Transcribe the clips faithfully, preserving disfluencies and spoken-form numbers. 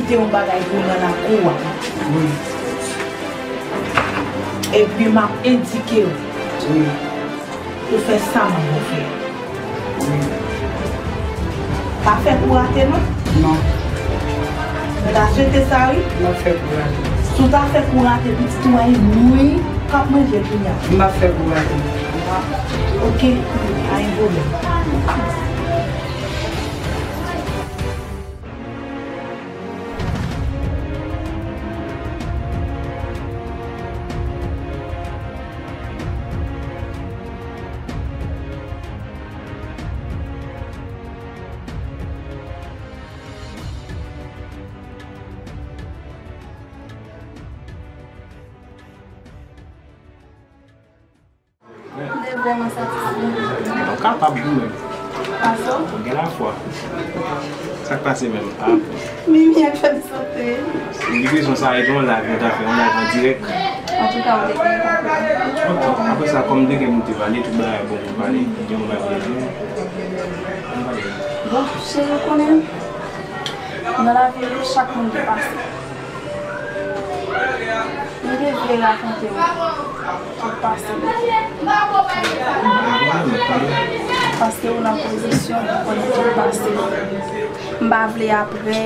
Se yon bagay pou nan lakou a. Wi. Epi m ap endike w. Wi. Pou fè sa m ap fè. Wi. Pa fè kou rate non. Non. Mwen ta swete sa wi. M ap fè kou rate. Si w ta fè kou rate, pitit ou a mouri, k ap manje kounye a. M ap fè kou rate. Ok, pa gen pwoblèm. M te vrèman satisfè. Ou kapab ou menm. Pase w? Ou gen lafwa. Sa k pase menm? Ah. Mimi ap fè m sote. Li bezwen sa, e gen yon live nou ta fè, yon live an dirèk. Antouka, ou te gen konprann. Ok, apre sa, kòm de gen moun te pale, tout bagay bon pou pale, gen yon bagay pou di. Ann pale. Bon, cheri, ou konnen, nan lavi, chak moun te pase. M te vle rakonte w tout pase m. Paske ou nan pozisyon pou konnen tout pase m. M pa vle apre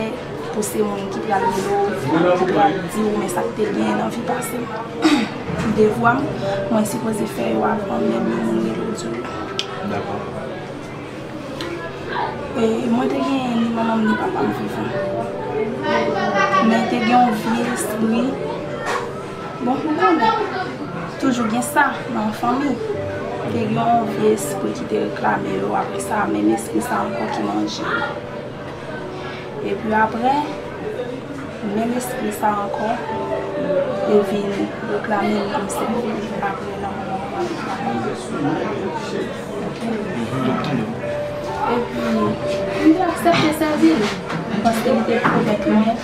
pou se moun ki pral rele w, ki pral di w men sa k te genyen nan vi pase m. Devwa m, mwen sipoze fè yo avan menm yon moun rele w di w yo. Dakò. E, mwen te gen ni manman m ni papa m vivan. Men te gen yon vye espri. Bon, ou konnen, toujou gen sa nan yon fanmi. Te gen yon vye espri ki te reklame yo, apre sa, menm espri sa ankò ki manje yo. Epi apre, menm espri sa ankò, yo vin reklame m pou m sèvi apre lanmò manman m ak papa m. Epi, m te aksepte sèvi l, paske li te pwomèt mwen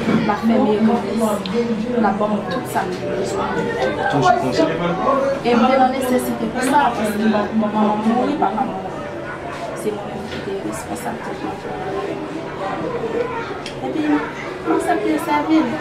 l ap fè m egri, l ap ban mwen tout sa m te bezwen. Toujou konsa. E m te nan nesesite pou sa, paske manman m mouri, papa m mouri. Se mwen menm ki te responsab tout mwen. Epi, m aksepte sèvi l.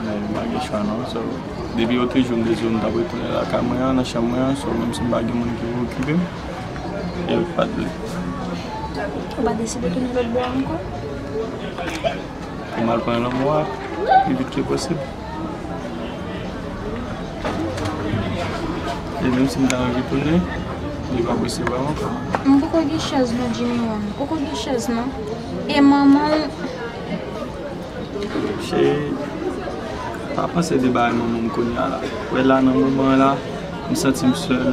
Men m pa gen chwa non, so, depi yo te jwenn m te di yo m t ap retounen lakay mwen an, nan chanm mwen an, so, menm si m pa gen moun ki pou okipe m, yo pa t vle. Ou pa deside tounen lòt bò a ankò? Pou m al pran lanmò a pi vit ke posib. E menm si m ta anvi tounen, li pa posib ankò. M poko gen chèz non, Jimmy One. M poko gen chèz non. E manman w? Cheri, pa panse de bagay manman m kounye a la. Wè la, nan moman an la, m santi m sèl.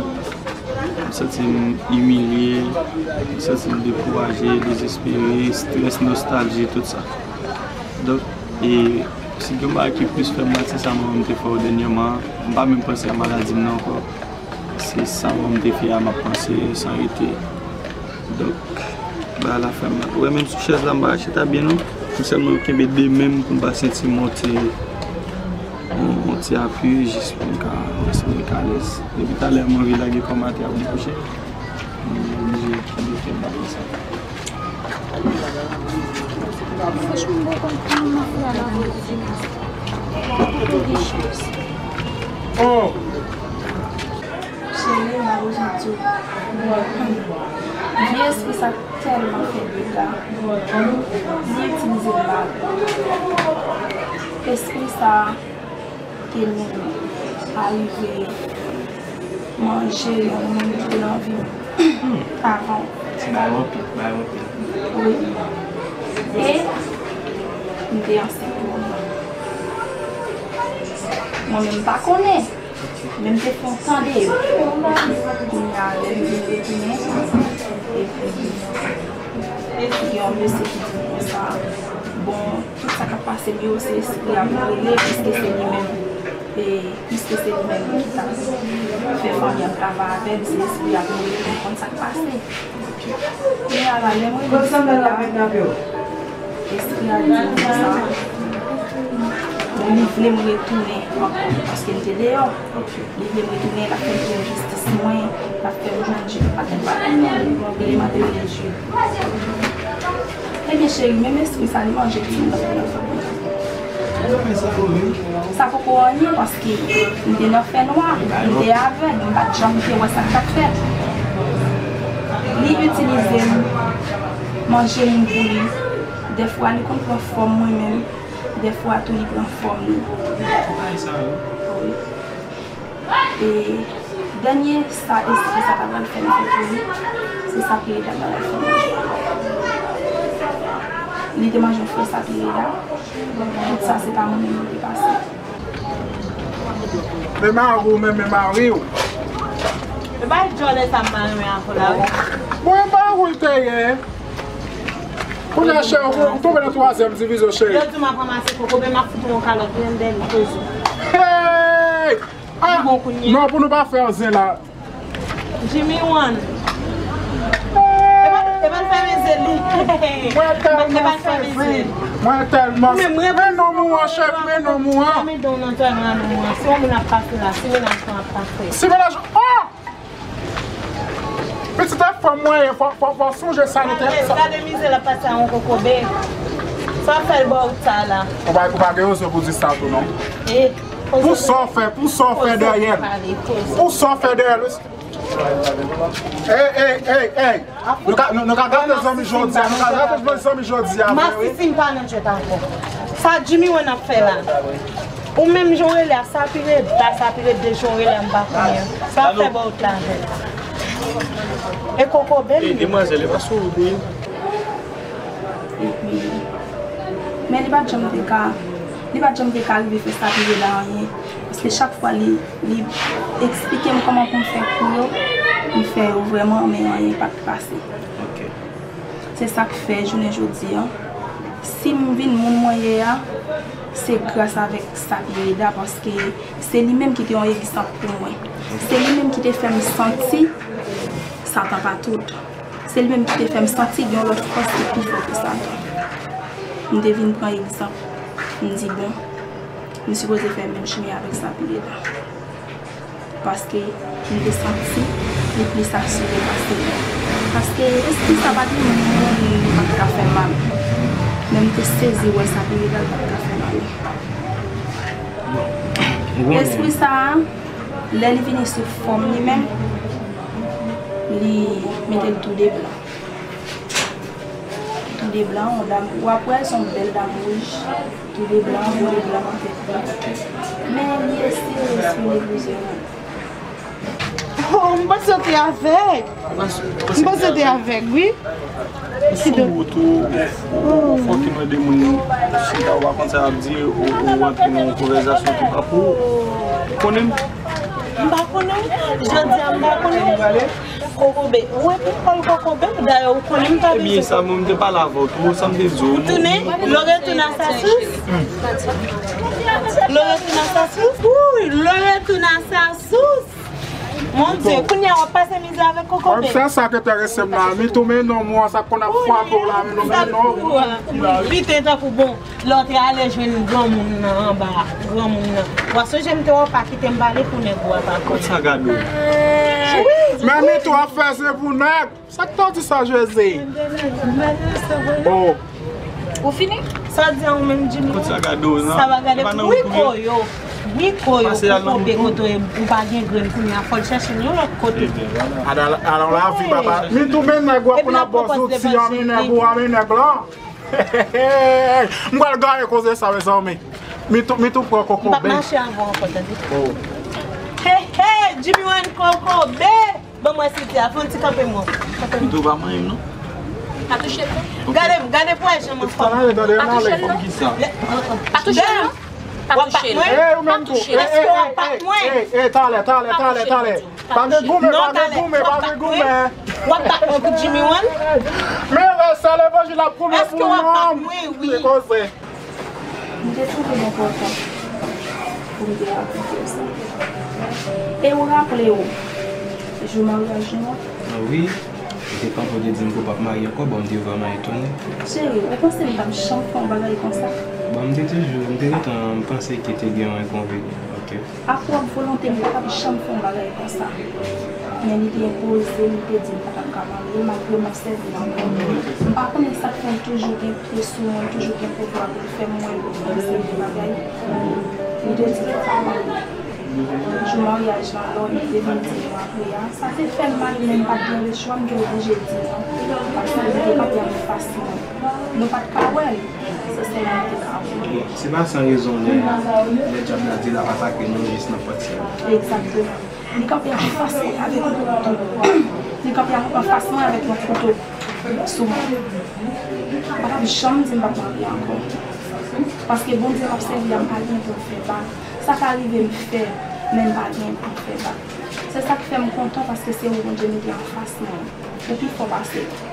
M santi m imilye, m santi m dekouraje, dezespere, estrès, nostalji, tout sa. Donk, e, si gen yon bagay ki plis fè m mal, se sa manman m te fè w dènyèman. M pa menm panse a maladi m nan ankò. Se sa manman m te fè a m ap panse san rete. Donk, bagay la fè m mal. Ou wè, menm sou chèz la, m pa ka chita byen non. M sèlman kenbe de men m pou m pa senti m monte. Yon, yon ti apiye jis pou m ka, pou m santi m alèz. Depi talè m anvi lage kò m atè ap bouche. M oblije kenbe tèt m ap fè sa. Franchman, m pa konn kòman m ap fè a la. Cheri, m pa bezwen di w. Vye espri sa tèlman fè dega. Li itilize m mal. Espri sa te menm arive manje yon moun ki te nan vi m avan. Ti bagay anpil, bagay anpil. Wi. E m te ansent pou moun nan. Mwen menm m pa konnen. Men m te fè yon tan deyò. Kounye a, lè m vin retounen, epi, epi gen yon mesye ki di m konsa, bon, tout sa k ap pase m yo, se espri a pou rele, piske se li menm. E piske se li menm ki t ap fè fanmi an travay avè l, se espri a ki mouri, m konn sa k pase. Kounye a la, lè m rive espri a, espri a di m konsa, bon, li vle m retounen ankò, paske m te deyò. Li vle m retounen, l ap fè m jwenn jistis mwen, l ap fè m jwenn je patèl patèl, e li mande m lè je. Ebyen, cheri, menm espri sa, li manje ti moun nan fanmi an. Sa poko anyen, paske m te nan fènwa, m te avèg, m pa t janm te wè sa k t ap fèt. Li itilize m, manje moun pou li. Dèfwa, li konn pran fòm mwen menm. Dèfwa tou, li pran fòm li. Wi. E dènye sa espri sa ta pral fè m fè pou li, se Sapireda ta pral fè m manje. Li te manje yon frè Sapireda. Tout sa, se pa mwen menm li te pase. Men mari w, men, men mari w. E bay djòlè sa m pa renmen avè w la, wi. Bon, e pa ou l te ye. Kounye a, chè, ou, ou tonbe nan twazyèm divizyon, cheri. Yo di m ap ranmase kokobe, m ap fout ou yon kalòt, wi, anndan li poze. Hey! Ah! Non, pou nou pa fè zen la. Jimmy One. E pa, e pa l fèmen zye li. Mwen tèlman sezi. Mwen tèlman. Men non mwen, cheri, men non mwen. Mwen men don nan twa nan nou an. Si yon moun ap pase la, si mennaj lan ap pase. Si mennaj, oh! Pitit, e fanm mwen ye, fò, fò, fò sonje sa nou te. Gade, gade mizè l ap pase a yon kokobe. Sa w ap fè l bò wout sa a la? Ou pa, ou pa gen rezon pou di sa tou, non. E, pou sa w fè, pou sa w fè dèyè l. Pou sa w fè dèyè l. Ey, ey, ey, ey. Nou ka, nou, nou ka gate zanmi jodi a, nou ka gate zanmi jodi a, vre, wi. Masisi m pa nan djèt ankò. Sa Jimmy One ap fè la? Ou menm jan w rele a, Sapireda, Sapireda, jan w rele a, m pa konnen. Sa w ap fè bò wout la avè l? E kokobe m ye. Demwazèl, e pa sou wout ou ye. Men li pa t janm te ka, li pa t janm te ka rive fè Sapireda anyen. Paske chak fwa li, li eksplike m kòman pou m fè kou yo, m fè yo vrèman, men anyen pa t pase. Se sa k fè, jounen jodi a, si m vin moun mwen ye a, se gras avèk Sapireda, paske se li menm ki te yon egzanp pou mwen. Se li menm ki te fè m santi Satan pa tout. Se li menm ki te fè m santi gen yon lòt fòs ki pi fò ke Satan. M te vin pran egzanp. M di, bon, m sipoze fè menm chimen avèk Sapireda. Paske m te santi li plis asire pase mwen. Paske espri sa pa t moun li pa t ka fè mal. Men m te sezi wè Sapireda l pa t ka fè mal. Espri sa a, lè li vini sou fòm li menm, li mete l tou de blan. Tou de blan, yon dam, w ap wè l se yon bèl dam wouj, tou de blan, tou de blan nan tèt li. Men li eseye espri neglijan. Oh, m panse w te avèg. M panse w te avèg, wi. Ou sou wout ou, ou, ou, ou fòk mande moun, chita ou pa konn sa y ap di, ou, ou rantre nan yon konvèzasyon ki pa pou ou. Ou konnen m? M pa konnen w. Jodi a, m pa konnen w. Kokobe. Ou wè pou kòl kokobe. Dayè, ou konnen m pa bezwen. Ebyen, sa, mwen, m te pale avè w tou, sa m te di w. Ou tounen? Le retour à sa source? Le retour à sa source? Wi, le retour à sa source. Mon Dieu, kounye a w ap pase mizè avèk kokobe. Kòm se sa k enterese m la, Mitou, men non, mwen sa konn ap frape w la, men non, men non. Piten tankou bon, lè w te ale jwenn granmoun nan anba, granmoun nan. W a sonje m te wè w pa kite m pale pou nèg ou a pa konnen. Kot sa gade w? Men Mitou ap fè zen pou nèg. Sa k ta di sa, Jezi? Oh. Ou fini? Sa di a ou menm, Jimmy? Kot sa gade w nan? Sa va gade pou Rico yo. Rico yo, pou kope kote w pa gen grenn kounye a, fò l chèche l yon lòt kote. Ala, ala lavi, papa. Mitou, men nèg w ap konn ap bò zouti an, men nèg ou an, men nèg lan. M pral gaye koze sa, mezanmi. Mitou, Mitou pran kokobe. M p ap mache avè w ankò, tande. Oh. Hey, hey, Jimmy One kokobe. Ban mwen siti a, fè yon ti kanpe m wè. Kanpe m. Mitou pa manyen m non. Pa touche l non. Gade m, gade pou wè jan m anfòm. Pa touche l non. Pa touche l non. Pa touche l. Ey, ou menm tou. Èske w ap bat mwen? Ey, ey, ey, talè, talè, talè, talè. Pa gen goumen, pa gen goumen, pa gen goumen. W ap bat mwen pou Jimmy One? Men, sè levanjil ap goumen pou ou non. Èske w ap bat mwen? Wi. Se koze. M te twouve l enpòtan. Pou m te rakonte w sa. E ou raple w jou maryaj nou an? Ah wi, ou te kanpe, ou te di m ke w p ap marye ankò, bon, m te vrèman etone. Cheri, ou panse m t ap janm fè yon bagay konsa? Bon, m te toujou, m te gentan, m panse ke te gen yon enkonvenyan, oke. A pwòp volonte m pa t ap janm fè yon bagay konsa. Men li te enpoze, li te di m pa t ap ka marye, malgre m ap sèvi l ankò. M pa konnen sa k fè l toujou gen pye sou mwen, l toujou gen pouvwa pou l fè m wè l, pou l fè m sèvi bagay. Li te di l pa ka marye. Jou maryaj lan, lè w te vin di nou apre a, sa te fè m mal, men m pa t gen lechwa, m te oblije di non. Paske li te kanpe anfas mwen. Nou pa t ka wè l. Se sèl mwen ki te ka wè l. Se pa san rezon lè, lè dyab la di l ap atake nou jis nan pòt syèl la. Egzakteman. Li kanpe anfas mwen avèk kouto. Li kanpe anfas mwen avèk yon kouto sou mwen. M pa t ap janm di m p ap marye ankò. Paske Bondye m ap sèvi a, m pa gen pou m fè bak. Sa ka rive m fè, men m pa gen pou m fè bak. Se sa k fè m kontan, paske se ou Bondye mete anfas mwen. Ou pi fò pase m.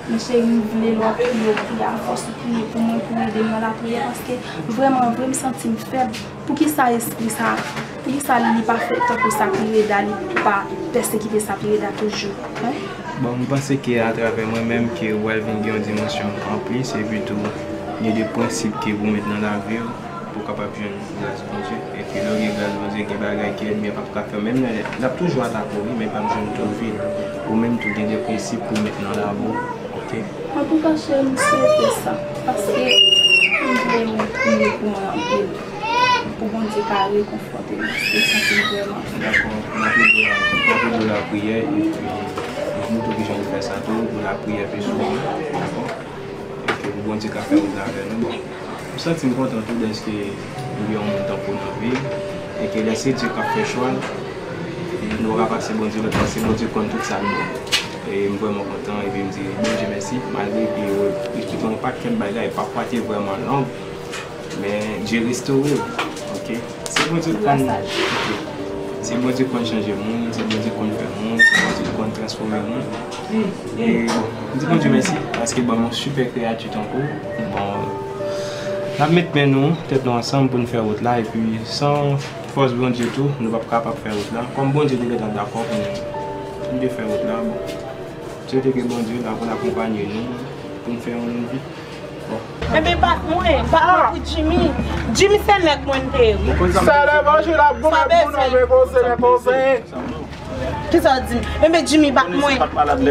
Men cheri, m vle lè w ap priye, w priye a fòs, ou priye pou mwen, pou ede m nan lapriyè, paske vrèman vre, m santi m fèb. Poukisa espri sa, poukisa li pa fè tankou Sapireda, li pa pèsekite Sapireda toujou, en? Bon, m panse ke atravè mwen menm ke w al vin gen yon dimansyon anplis, epi tou, gen de prensip ke pou w met nan lavi w, pou w kapab jwenn gras Bondye. Epi lè w gen gras Bondye, gen bagay ke ènmi an p ap ka fè. Menm lè l ap toujou atake w, wi, men l p ap jwenn tou vit. Ou menm tou gen de prensip pou w met nan lavi w, oke? Antouka, cheri, m swete sa. Paske m vle ou priye pou mwen anpil. Pou Bondye ka rekonfòte m. Paske m santi m vrèman. Dakò, m ap ede w, m ap ede w lapriyè, epi nou tou ki jan nou fè sa tou, pou lapriyè pe sou nou, dakò? Epi pou Bondye ka fè wout la avè nou. Bon, m santi m kontan tou dèske m gen yon moun tankou w nan vi m, e ke lè se Dye k ap fè chwa l, nou pa ka pase Bondye lòt, paske Bondye konn tout sa nou ye. E m vrèman kontan, epi m di Bondye mèsi, malgre ke yo eksplike m yon pakèt bagay, pafwa te vrèman long, men Dye restore w, oke? Se Bondye k konn, oke. Se Bondye k konn chanje moun, se Bondye k konn fè moun, se Bondye k konn transfòme moun. E bon, m di Bondye mèsi, paske ban m yon sipè kreyati tankou w. Bon, n ap met men nou, tèt nou ansanm pou n fè wout la, epi san fòs Bondye tou, nou p ap kapab fè wout la. Kòm Bondye te gentan dakò pou nou, pou n te fè wout la, bon, m swete ke Bondye la pou l akonpanye nou, pou n fè yon long vi. Bon. Enben, bat mwen, bat mwen pou Jimmy. Jimmy se nèg mwen te ye, wi. Sa levanjil ap goumen pou nou, men koze, men koze. Kisa w di m? Enben, Jimmy bat mwen.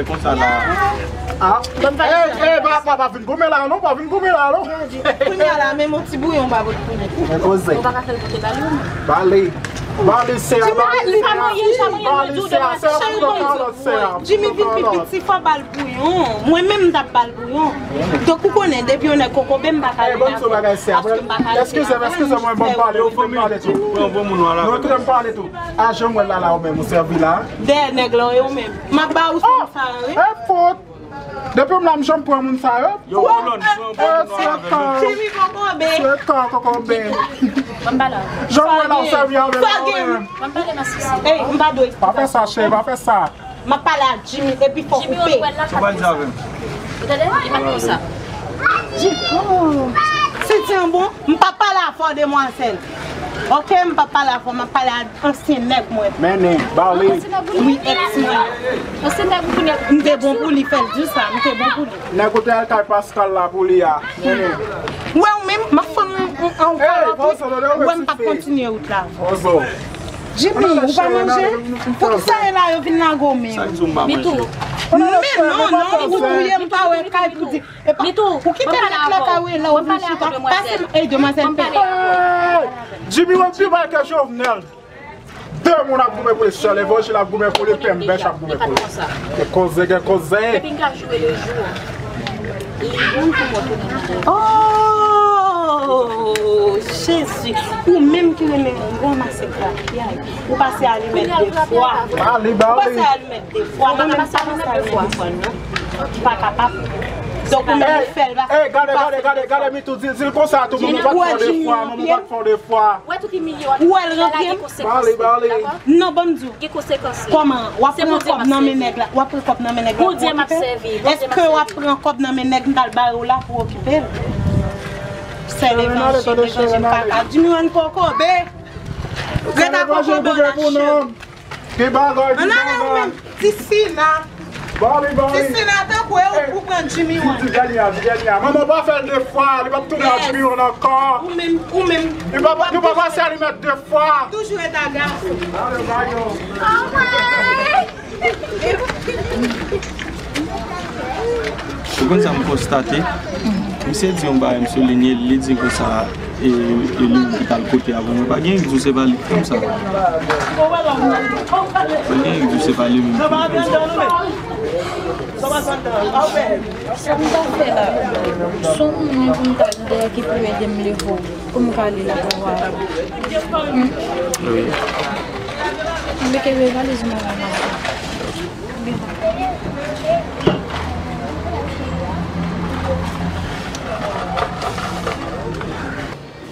Konn sa la. Ah. Bon, pa eh, eh, pa, pa, pa vin goumen la, non, pa vin goumen la, non. Kounye a la, menm yon ti bouyon pa pot pou nou. Men koze. Ou pa ka fè l pote ba li, non? Ba li. Ba li, sè a, ba li, sè a. Ba li, sè a, sè a, pou kalòt, sè a. Jimmy vin pi piti, fò ba l bouyon. Mwen menm, m t ap ba l bouyon. Donk, ou konnen, depi yon nèg kokobe, m pa ka leve avè l. Paske m pa ka leve avè l. Eskize m, eskize mwen, ban m pale, ou kite m pale tou. Non, kite m pale tou. A, jan m wè l la, la, ou menm, ou sèvi la. Dèyè nèg la, ou menm. M ap ba ou sèm sa, wi. E fout! Depi m la, m janm pran moun sa yo. Yo, kolòn, pran, pran moun nan avè m. Jimmy kokobe. Swetan kokobe. Ban m pale avè w. Jan m wè la, ou sèvi avè l la, ou menm. Ban m pale nan sisi. Ey, m pa dwe. Pa fè sa, cheri, pa fè sa. M ap pale ak Jimmy, epi fò koupe. Jimmy, ou wè l la, sa w pral di avè m? Ou tande? Li pa t konsa. Jimmy, oh. Senti an bon? M p ap pale avè w, demwazèl. Oke, m p ap pale avè w, m ap pale a ansyen nèg mwen. Mennen, ba li. Wi, èks mwen. Ansyen nèg ou konnen. M te bon pou li, fè l di sa, m te bon pou li. Nèg ou te al kay Pascal la pou li a. Mennen. Wè ou menm, m ap fann yon, yon, yon kalòt, wi. Wè m p ap kontinye wout la. Jimmy, ou pa manje? Poukisa e la yo vin lage w men? Sa k di w m pa manje? Mitou. Men non, non, ou touye m pa wè kay pou di. Epa, Mitou, ou kite nèg la ka wè la ou vin chita. Pase m, ey, demwazèl, peye. Jimmy, wè pi mal ke Jovenel. De moun ap goumen pou li, sè levanjil ap goumen pou li, pèm bèch ap goumen pou li. Gen koze, gen koze. Depi n ka joure le jou. Oh, Jezi. Ou menm ki renmen ranmase grapyay. Ou pase alimèt de fwa. Ou pase alimèt de fwa. Mwen menm pa pase alimèt de fwa, non. M pa kapab. Donk ou menm ou fè l pa. Ey, gade, gade, gade, gade, Mitou, di, di l konsa tou, manman pa t fè w de fwa, manman pa t fè w de fwa. Ou wè l rantre m? Ba li, ba li. Non, ban m di w. Gen konsekans li. Kòman? W ap pran kòb nan men nèg la? W ap pran kòb nan men nèg la pou okipe l? Èske w ap pran kòb nan men nèg m t al bare w la pou okipe l? Sè levanjil, levanjil pa ka. Jimmy, w ap kokobe. Rete ak yon kobo la, cheri. Gen bagay, gen bagay. An ale ou menm, ti Sina. Bari, bari. Ti Sina, tankou e ou pou pran Jimmy Wang. Ti dènye a, ti dènye a. Manman, pa fè l de fwa, li p ap tounen a Jimmy Wang ankò. Ou menm, ou menm. Li p ap, nou pa pase alimèt de fwa. Toujou rete ak gason. Ale, bari non. Ou konn sa m konstate? Misye di yon bagay m soulinye, li di konsa, e, e li ki t al kote avan mwen. Pa gen yon ki di w se pa li k fè m sa. Pa gen yon ki di w se pa li menm ki fè m sa. Sa m ta fè la? Son moun pou m ta di dèyè ki pou ede m leve w. Pou m ka ale lakay wa. Hmm? Wi. Mwen kenbe valiz mwen nan men mwen.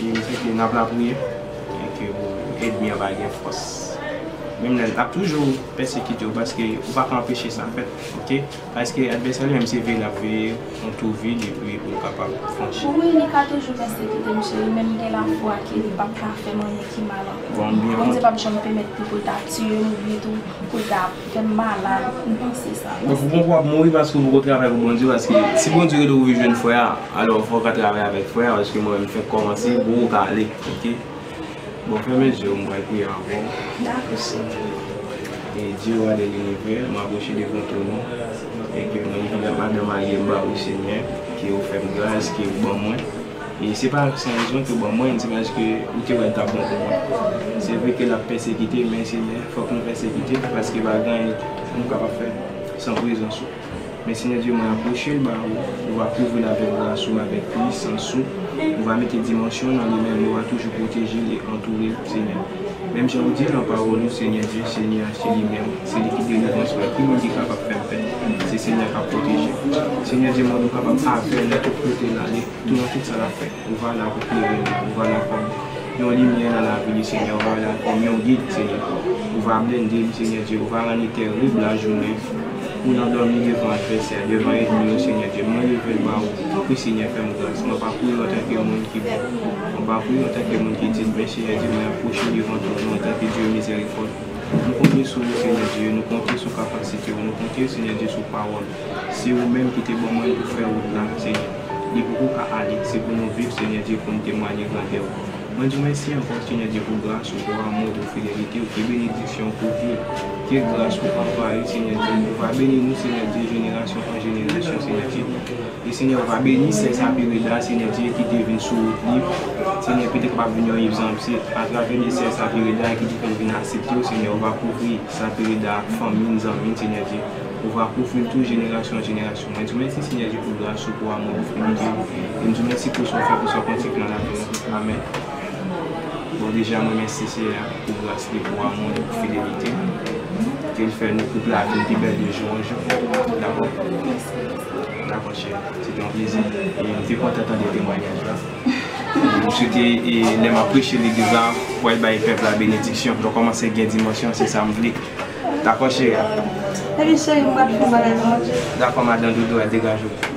E m sèten n ap lapriyè, e ke pou ènmi an pa gen fòs. Menm lè l ap toujou pèsekite w, paske ou pa ka anpeche sa fèt, oke? Paske advèsè li menm se veye l ap veye yon tou vide epi pou l kapab franchi. Wi, li ka toujou pèsekite m, cheri, men m gen lafwa ke li p ap ka fè m anyen ki mal ankò. Bon, m byen Bondye p ap janm pèmèt li pou l ta tiye m oubyen tou pou l ta fè m malad. M panse sa. Bon, pou konprann w ap mouri paske ou poko travay pou Bondye, paske si Bondye rele w vin jwenn frè a, alò fò w ka travay avèk frè a, paske mwen menm m fèk kòmanse, gwo ou ka ale, oke? Bon, fèmen je w, m pral priye avè w. Dakò. E Dye, wa de linivè, m apwoche devan twòn ou. E ke mwen, ki madanm marye m ba ou, Senyè, ke ou fè m gras, ke ou ban mwen. E se pa san rezon ke ou ban mwen, se paske ou te wè l t ap bon pou mwen. Se vre ke l ap pèsekite, men Senyè, fòk nou pèsekite, paske pa gen anyen nou kapab fè san prezans ou. Men Senyè Dye, mwen apwoche l ba ou, ou va kouvri l avèk gras ou, avèk pwisans ou, ou va mete dimansyon nan li menm, ou va toujou pwoteje l e antoure l, Senyè. Menm jan ou di nan pawòl ou, Senyè Dye, Senyè a se li menm, se li ki delivrans mwen, ki moun ki kapab fè m pè? Se Senyè k ap pwoteje m. Senyè Dye, mwen nou kapab avè l nan tout kote l ale, tou nan tout sa l ap fè. Ou va la pou klere li, ou va la kòm yon limyè nan lavi li, Senyè. Ou va la kòm yon gid, Senyè. Ou va blende li, Senyè Dye. Ou va rann li tèrib lajounen. Pou l andòmi devan advèsè, devan ènmi yo, Senyè Dye. Mwen leve l ba ou. Tanpri, Senyè, fè m gras. Mwen pa kouri antanke yon moun ki bon. Mwen pa kouri antanke moun ki dit, men, Senyè Dye, mwen apwoche devan twòn ou antanke Dye mizèrikòd. Nou konte sou ou, Senyè Dye. Nou konte sou kapasite ou. Nou konte, Senyè Dye, sou pawòl ou. Se ou menm ki te ban mwen pou fè wout la, Senyè. Li poko ka ale, se pou nou viv, Senyè Dye, pou n temwaye grandè ou. Mwen di w mèsi ankò, Senyè Dye, pou gras ou, pou amou ou, pou fidelite ou, ke benediksyon ou kouvri w, ke gras ou anvayi, Senyè Dye. Ou va beni nou, Senyè Dye, jenerasyon an jenerasyon, Senyè Dye. E Senyè, ou va beni sè Sapireda, Senyè Dye, ki te vin sou wout li. Senyè, petèt k ap vin yon Yves Jean Baptiste, atravè de sè Sapireda ki te fè l vin aksepte w, Senyè, ou va kouvri Sapireda ak fanmi l, zanmi l, Senyè Dye. Ou va kouvri l tou jenerasyon an jenerasyon. Mwen di w mèsi, Senyè Dye, pou gras ou, pou amou ou, pou fidelite ou. E m di w mèsi pou sa w fè, pou sa w kontinye nan lavi nou. Amèn. Bon, deja, mwen mèsi Seyè a pou gras li, pou amou li, pou fidelite li. Ke l fè nou koup lavi n pi bèl de jou an jou. Dakò? Dakò, cheri. Se te yon plezi. E m te kontan tande temwayaj la. M swete, e, lè m ap preche legliz la, pou al bay pèp la benediksyon, pou l kòmanse gen dimansyon, se sa m vle. Dakò, cheri a? Epi, cheri, m pral fè yon bagay pou manje. Dakò, madan Doudou, al degaje w.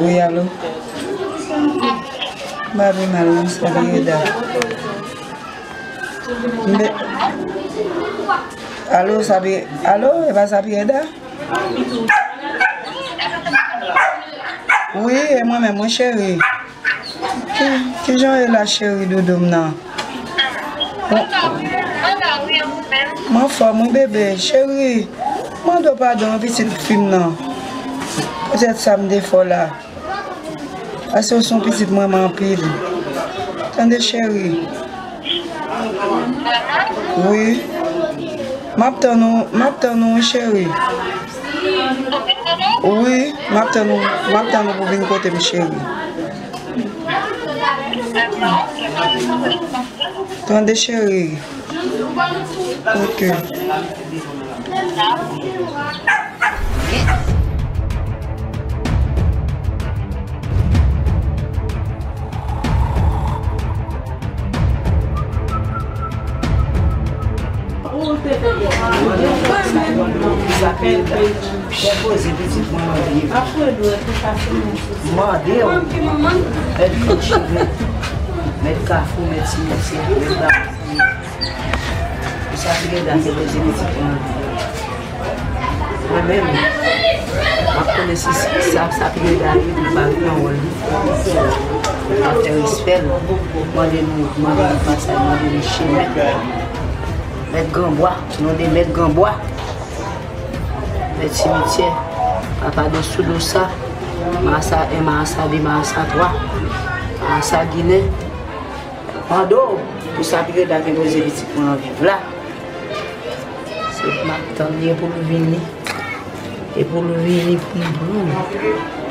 Wi, alo. M pa pi mal non, Sapireda. M be-, alo, Sapi-, alo, e pa Sapireda? Wi, e mwen menm, wi, cheri. Ki, kijan w ye la, cheri doudou m nan? Mwen anfòm, wi, bebe. Cheri, mande w padon, wi, pitit fi m nan. Poutèt sa m te fè w la. Paske w se yon pitit mwen renmen anpil. Tande, cheri. Wi. M ap tann ou, m ap tann ou, wi, cheri. Wi, m ap tann ou, m ap tann ou pou vin kote m, cheri. Tande, cheri. Ok. Mande w. Mèt kòchire, mèt kafou, mèt simityè, mèt ba. Pou sa Piredda te poze pitit mwen anvi. Mwen menm, m ap konnen si sa, sa Piredda ye, pou l pa ret nan wòl li. Pou l pa fè respè l. Mande nou, mande nou pasaj, mande nou chemen. Mèt Granbwa, non de Mèt Granbwa. Mèt simityè, papa Dosoudosa, Marasa en, Marasa de, Marasa twa, Marasa Ginen. Mande w, pou sa Piredda te poze pitit mwen an viv la. Se m ap tann li e pou l vini. E pou l vini pou m pran l,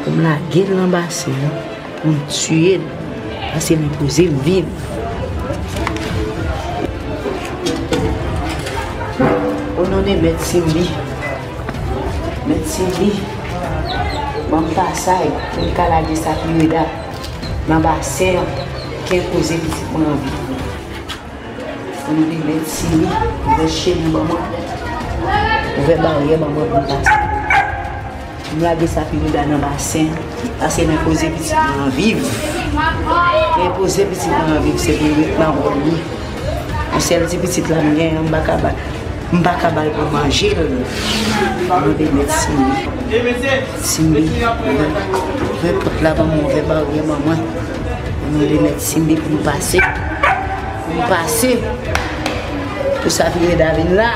pou m lage l nan basen an, pou m tiye l. Paske m poze m viv. O non de Mèt Simbi. Mèt Simbi, ban m pasaj pou m ka lage sa Piredda nan basen an, ke poze pitit mwen an viv. O non de Mèt Simbi, ouvè chemen ban mwen. Ouvè baryè ban mwen pou m pase. M lage sa Piredda nan basen, paske nan koze pitit mwen an viv. Men poze pitit mwen an viv, se pou l ret nan wòl li. Yon sèl ti pitit la m genyen, m pa ka ba, m pa ka ba l pou manje l. Mande Mèt Simbi. Simbi, ouvè, ouvè pòt la ban mwen, ouvè baryè ban mwen. Mande Mèt Simbi pou m pase. Pou m pase. Pou sa Piredda vin la.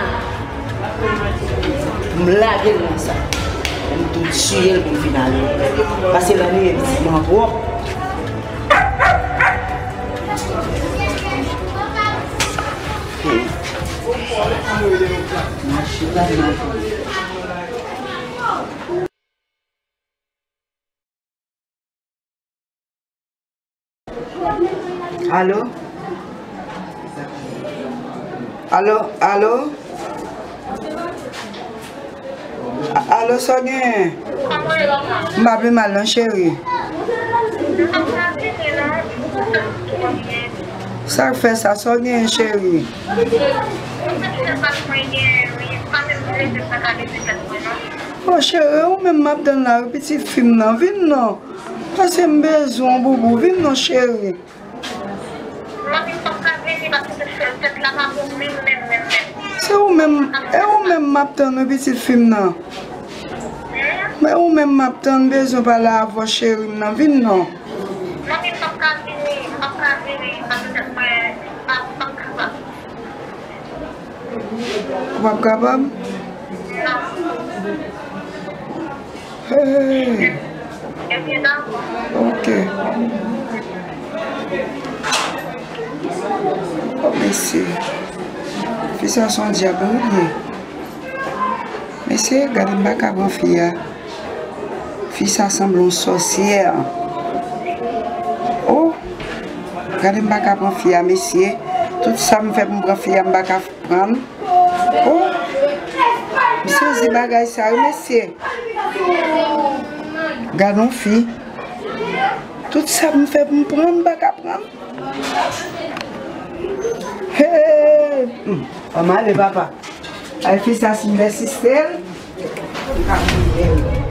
M lage l nan sa. M tou tiye l pou m fin ale. Paske l annuiye pitit mwen an twòp. Alo? Alo, alo? A-, alo, sa w genyen? M pa pi mal non, cheri. Sa k fè sa? Sa w genyen, cheri? O cheri, ou menm m ap tann la wi, pitit fi m nan, vin non. Paske m bezwen w, boubou, vin non, cheri. Manmi, m p ap ka vini paske se sèl tèt la pa bon menm, menm, menm, menm. Se ou menm, e ou menm m ap tann wi, pitit fi m nan. Hmm? Men ou menm m ap tann, bezwen pale avè w, cheri m nan, vin non. Manmi, m p ap ka vini, m p ap ka vini paske tèt mwen pa, m p ap kapab. Ou p ap kapab? Non. Hey. Ok. Oh, mesye. Fi sa se yon dyab wi li ye. Mesye, gade m pa ka pran fi a. Fi sa sanble yon sòsyè. Oh, gade m pa ka pran fi a, mesye. Tout sa m fè pou m pran fi a, m pa ka pran l. Oh, m sezi bagay sa yo, mesye. Gade yon fi. Tout sa m fè pou m pran l, m pa ka pran l. Hey! Hmm. Ann ale, papa. Ay, fi sa, si m pèsiste l, m ka mouri.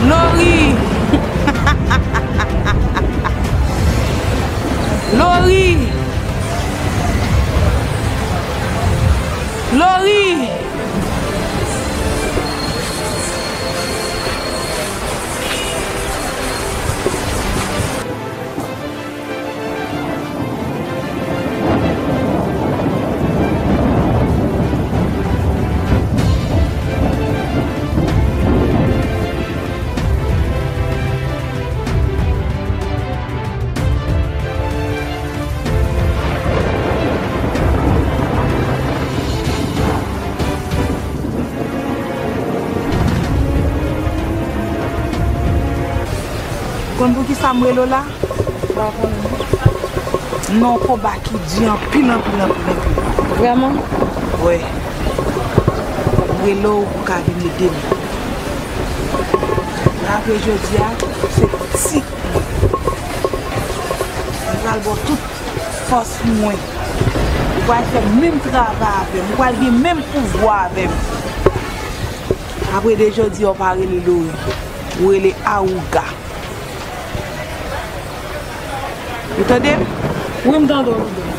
Lori! Lori! Lori! Konn pou ki sa m rele w la? Pa konnen. Non, konba ki di anpil, anpil, anpil, anpil. Vrèman? Wi. M rele w pou ka vin ede m. Apre jodi a, se ti. M pral ba w tout fòs mwen. Ou pral fè menm travay avè m. Ou pral gen menm pouvwa avè m. Apre de jodi a, ou pa rele Lori. Ou rele Aouga. Ou tande m? Wi, m tande w.